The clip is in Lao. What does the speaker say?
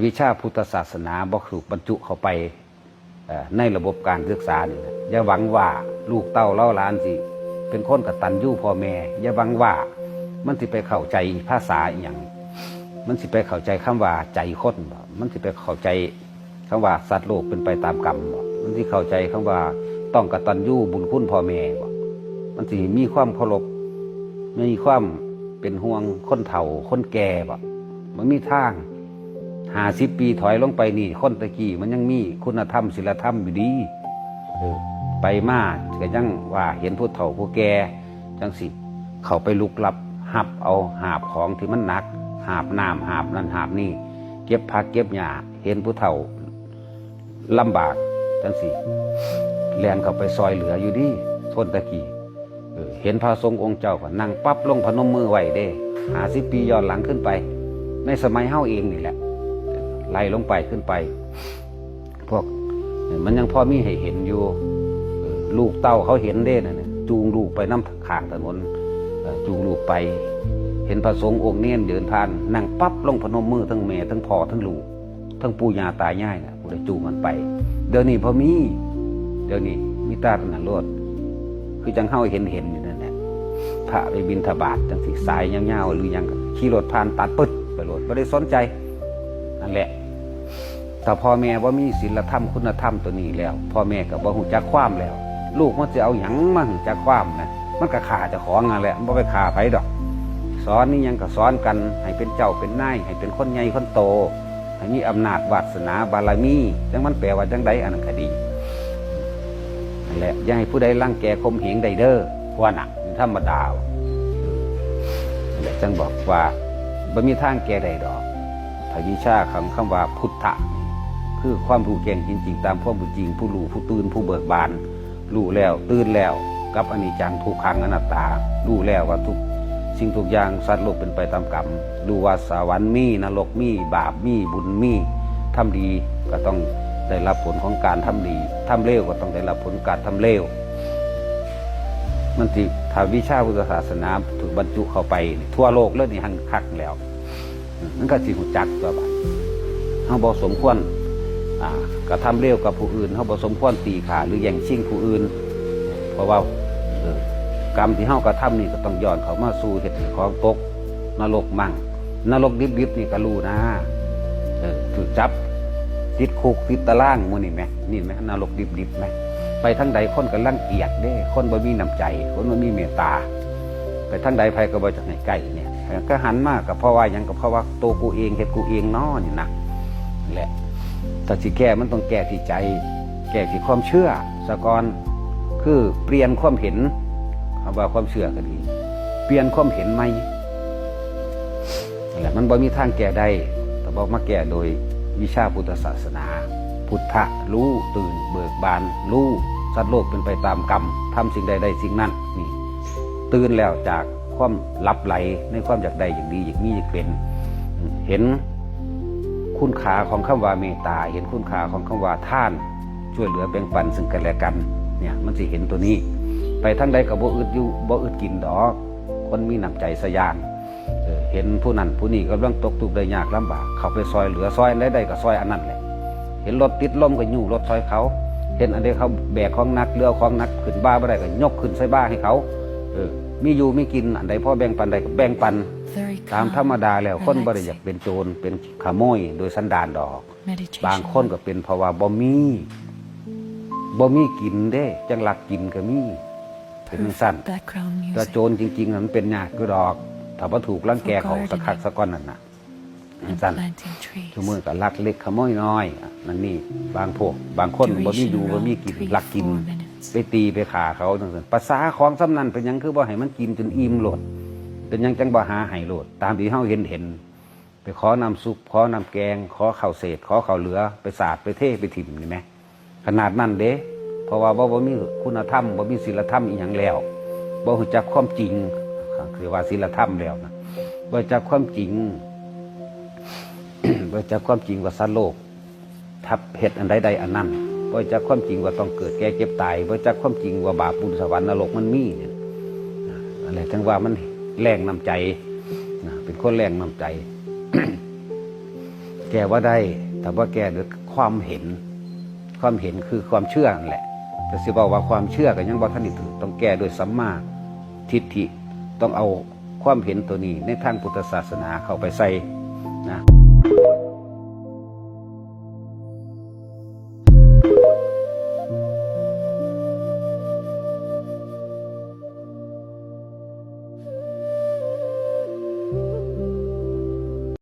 ວິຊາພຸດທະສາສະໜາບໍ່ຖືກບັນຈຸເຂົ້າໄປ ເອີ ໃນລະບົບການສຶກສານີ້ນະ, ຢ່າຫວັງວ່າລູກເຕົ້າເຫຼົ່າຫຼານຊິເປັນຄົນກະຕັນຍູພໍ່ແມ່, ຢ່າຫວັງວ່າມັນຊິໄປເຂົ້າໃຈພາສາອີ່ຫຍັງ, ມັນຊິໄປເຂົ້າໃຈຄຳວ່າໃຈຄົນບໍ? ມັນຊິໄປເຂົ້າໃຈຄຳວ່າສັດໂລກເປັນໄປຕາມກຳບໍ? ມັນຊິເຂົ້າໃຈຄຳວ່າຕ້ອງກະຕັນຍູບຸນຄຸນພໍ່ແມ່ບໍ? ມັນຊິມີຄວາມເຄົາລົບ, ມີຄວາມເປັນຫ່ວງຄົນເຖົ້າຄົນແກ່ບໍ? ມັນມີທາງ ຫ້າສິບປີຖອຍລົງໄປນີ້ ຄົນແຕ່ກີ້ມັນຍັງມີຄຸນນະທຳ ສິນລະທຳຢູ່ດີ. ເອີ ໄປມາກະຍັງວ່າເຫັນຜູ້ເຖົ້າຜູ້ແກ່ຈັ່ງຊີ້ ເຂົ້າໄປລຸກລັບ ຮັບເອົາ ຫາບຂອງທີ່ມັນໜັກ ຫາບນ້ຳ ຫາບນັ້ນຫາບນີ້ ເກັບຜັກເກັບຫຍ້າ ເຫັນຜູ້ເຖົ້າລຳບາກຈັ່ງຊີ້ ແລ່ນເຂົ້າໄປຊ່ອຍເຫຼືອຢູ່ດີ ຄົນແຕ່ກີ້. ເອີ ເຫັນພະສົງອົງເຈົ້າກໍນັ່ງປັບລົງພະນົມມືໄວ້ເດ້ ຫ້າສິບປີຍ້ອນຫຼັງຂຶ້ນໄປ ໃນສະໄໝເຮົາເອງນີ້ແຫຼະ ໄລ່ລົງໄປຂຶ້ນໄປ ພວກ ມັນຍັງພໍມີໃຫ້ເຫັນຢູ່. ເອີ ລູກເຕົ້າເຂົາເຫັນເດ້ນັ້ນ ຈູງລູກໄປນຳຂ້າງຖະໜົນ ເອີ ຈູງລູກໄປ ເຫັນພະສົງອົງເນນເດີນຜ່ານ ນັ່ງປັບລົງພະນົມມື ທັງແມ່ ທັງພໍ່ ທັງລູກ ທັງປູ່ຍ່າຕາຍາຍນະ ຜູ້ໃດຈູງກັນໄປ. ດຽວນີ້ບໍ່ມີ, ດຽວນີ້ມີແຕ່ນັ້ນໂລດ ຄືຈັ່ງເຮົາເຫັນເຫັນຢູ່ນັ້ນແຫຼະ ພະໄປບິນທະບາດຈັ່ງຊີ້ ສາຍຍາວໆ ຫຼືຫຍັງ ຂີ່ລົດຜ່ານຕັດປຶດໄປໂລດ ບໍ່ໄດ້ສົນໃຈ. ນັ້ນແຫຼະ ຖ້າພໍ່ແມ່ບໍ່ມີສິນລະທຳ ຄຸນນະທຳໂຕນີ້ແລ້ວ ພໍ່ແມ່ກໍບໍ່ຮູ້ຈັກຄວາມແລ້ວ ລູກມັນຊິເອົາຫຍັງມາຮູ້ຈັກຄວາມນະ? ມັນກໍຂ້າເຈົ້າຂອງນັ້ນແຫຼະ ມັນບໍ່ໄປຂ້າໃຜດອກ. ສອນອີ່ຫຍັງກໍສອນກັນ ໃຫ້ເປັນເຈົ້າເປັນນາຍ ໃຫ້ເປັນຄົນໃຫຍ່ຄົນໂຕ ໃຫ້ມີອຳນາດວາດສະໜາບາລະມີ ຈັກມັນແປວ່າຈັ່ງໃດ ອັນນັ້ນກໍດີ. ນັ້ນແຫຼະ ຢ່າໃຫ້ຜູ້ໃດລັງແກຂົ່ມເຫງໄດ້ເດີ ພວກນັ້ນ ທຳມະດາ. ນັ້ນແຫຼະ ຈັ່ງບອກວ່າບໍ່ມີທາງແກ້ໄດ້ດອກ ພະວິຊາຂອງຄຳວ່າພຸດທະ ຄືຄວາມຮູ້ແຈ້ງເຫັນຈິງຕາມຄວາມເປັນຈິງ ຜູ້ຮູ້ ຜູ້ຕື່ນ ຜູ້ເບີກບານ ຮູ້ແລ້ວ ຕື່ນແລ້ວກັບອະນິດຈັງ ທຸກຂັງ ອະນັດຕາ ຮູ້ແລ້ວວ່າທຸກສິ່ງທຸກຢ່າງ ສັດໂລກເປັນໄປຕາມກຳ ຮູ້ວ່າສະຫວັນມີ ນະລົກມີ ບາບມີ ບຸນມີ ທຳດີກໍຕ້ອງໄດ້ຮັບຜົນຂອງການທຳດີ ທຳເລວກໍຕ້ອງໄດ້ຮັບຜົນການທຳເລວ. ມັນຊິ ຖ້າວິຊາພຸດທະສາສະໜາຖືກບັນຈຸເຂົ້າໄປນີ້ ທົ່ວໂລກເລີຍນີ້ ຫັ້ນຄັກແລ້ວ. ມັນກໍຊິຮູ້ຈັກຕົວະ ບາດເຮົາບໍ່ສົມຄວນ ອ່າ ກະທຳເລວກັບຜູ້ອື່ນ ເຮົາບໍ່ສົມຄວນຕີຂ້າ ຫຼື ແຍ່ງຊິງຜູ້ອື່ນ ເພາະວ່າ ເອີ ກຳທີ່ເຮົາກະທຳນີ້ກໍຕ້ອງຍ້ອນເຂົ້າມາສູ່ເຮັດໃຫ້ຂອງຕົກນະລົກມັ່ງ ນະລົກດິບໆ ນີ້ກໍຮູ້ນາ ເອີ ຖືກຈັບຕິດຄຸກຕິດຕາລາງ ໝູ່ນີ້ແມະ ນີ້ແມະ ນະລົກດິບໆ ແມະ ໄປທາງໃດຄົນກໍລັງກຽດເດ້ ຄົນບໍ່ມີນ້ຳໃຈ ຄົນບໍ່ມີເມດຕາ ໄປທາງໃດໃຜກໍບໍ່ຢາກໃຫ້ໃກ້ ເອີ ກໍຫັນມາກໍເພາະວ່າຫຍັງ? ກໍເພາະວ່າໂຕກູເອງເຮັດກູເອງເນາະ ນີ້ນະ. ແຫຼະ ຖ້າຊິແກ້ມັນຕ້ອງແກ້ທີ່ໃຈ ແກ້ທີ່ຄວາມເຊື່ອສາກ່ອນ ຄືປ່ຽນຄວາມເຫັນ ຄຳວ່າຄວາມເຊື່ອກໍດີ ປ່ຽນຄວາມເຫັນໃໝ່. ແລະ ມັນບໍ່ມີທາງແກ້ໄດ້ ຖ້າບໍ່ມາແກ້ໂດຍວິຊາພຸດທະສາສະໜາ. ພຸດທະ ຮູ້ຕື່ນເບີກບານ ຮູ້ສັດໂລກເປັນໄປຕາມກຳ ທຳສິ່ງໃດໄດ້ສິ່ງນັ້ນ ນີ້ ຕື່ນແລ້ວຈາກຄວາມຫຼັບໄຫຼໃນຄວາມຢາກໄດ້ ຢາກດີ ຢາກມີ ຢາກເປັນ ເຫັນຄຸນຄ່າຂອງຄຳວ່າເມດຕາ ເຫັນຄຸນຄ່າຂອງຄຳວ່າທານ ຊ່ວຍເຫຼືອແບ່ງປັນເຊິ່ງກັນແລະກັນ ເນຍ ມັນຊິເຫັນໂຕນີ້. ໄປທາງໃດກໍບໍ່ອຶດຢູ່ ບໍ່ອຶດກິນດອກ ຄົນມີນ້ຳໃຈສະຢ່າງ ເອີ ເຫັນຜູ້ນັ້ນຜູ້ນີ້ກຳລັງຕົກທຸກໄດ້ຍາກລຳບາກ ເຂົ້າໄປຊ່ອຍເຫຼືອ ຊ່ອຍອັນໃດໄດ້ກໍຊ່ອຍອັນນັ້ນແຫຼະ. ເຫັນລົດຕິດລົມກໍຍູ້ລົດຊ່ອຍເຂົາ ເຫັນອັນໃດເຂົາແບກຂອງໜັກ ຫຼື ເອົາຂອງໜັກຂຶ້ນບ່າບໍ່ໄດ້ກໍຍົກຂຶ້ນໃສ່ບ່າໃຫ້ເຂົາ ເອີ ມີຢູ່ມີກິນ ອັນໃດພໍແບ່ງປັນໄດ້ກໍແບ່ງປັນ. ຕາມທຳມະດາແລ້ວ ຄົນບໍ່ໄດ້ຢາກເປັນໂຈນ ເປັນຂະໂມຍໂດຍສັນດານດອກ. ບາງຄົນກໍເປັນເພາະວ່າບໍ່ມີ ບໍ່ມີກິນເດ້ ຈັ່ງລັກກິນກໍມີ ເປັນຈັ່ງຊັ້ນ. ແຕ່ໂຈນຈິງໆ ມັນເປັນຍາກຢູ່ດອກ ຖ້າບໍ່ຖືກລັງແກເຂົາສະຄັກສະກ່ອນນັ້ນນະ ຈັ່ງຊັ້ນ. ຊຸມື້ກໍລັກເລັກຂະໂມຍນ້ອຍ ອັນນີ້ ບາງພວກ ບາງຄົນບໍ່ມີຢູ່ບໍ່ມີກິນ ລັກກິນ ໄປຕີໄປຂ້າເຂົາ ຈັ່ງຊັ້ນ. ປະສາຂອງສ່ຳນັ້ນ ເປັນຫຍັງຄືບໍ່ໃຫ້ມັນກິນຈົນອີ່ມໂລດ? ເປັນຫຍັງຈັ່ງບໍ່ຫາໃຫ້ໂລດ? ຕາມທີ່ເຮົາເຫັນໆ ໄປຂໍນ້ຳຊຸບ ຂໍນ້ຳແກງ ຂໍເຂົ້າເສດ ຂໍເຂົ້າເຫຼືອ ໄປສາດໄປເທໄປຖິ້ມນີ້ແມະ ຂະໜາດນັ້ນເດ້. ເພາະວ່າບໍ່ ບໍ່ມີຄຸນນະທຳ ບໍ່ມີສິນລະທຳອີ່ຫຍັງແລ້ວ ບໍ່ຮູ້ຈັກຄວາມຈິງ ຄືວ່າສິນລະທຳແລ້ວນະ ບໍ່ຮູ້ຈັກຄວາມຈິງ ບໍ່ຮູ້ຈັກຄວາມຈິງວ່າສັດໂລກ ທັບເຮັດອັນໃດໄດ້ອັນນັ້ນ ບໍ່ຮູ້ຈັກຄວາມຈິງວ່າຕ້ອງເກີດແກ່ເຈັບຕາຍ ບໍ່ຮູ້ຈັກຄວາມຈິງວ່າບາບບຸນສະຫວັນນະລົກມັນມີນີ້ ອັນນີ້ຈັ່ງວ່າມັນແລ້ງນ້ຳໃຈນະ ເປັນຄົນແລ້ງນ້ຳໃຈ. ແກ້ບໍ່ໄດ້ ຖ້າບໍ່ແກ້ດ້ວຍຄວາມເຫັນ. ຄວາມເຫັນຄືຄວາມເຊື່ອນັ້ນແຫຼະ. ແຕ່ຊິເວົ້າວ່າຄວາມເຊື່ອກໍຍັງບໍ່ທັນໄດ້ຖືກ, ຕ້ອງແກ້ດ້ວຍສຳມາທິດຖິ, ຕ້ອງເອົາຄວາມເຫັນໂຕນີ້ໃນທາງພຸດທະສາສະໜາເຂົ້າໄປໃສ່ນະ.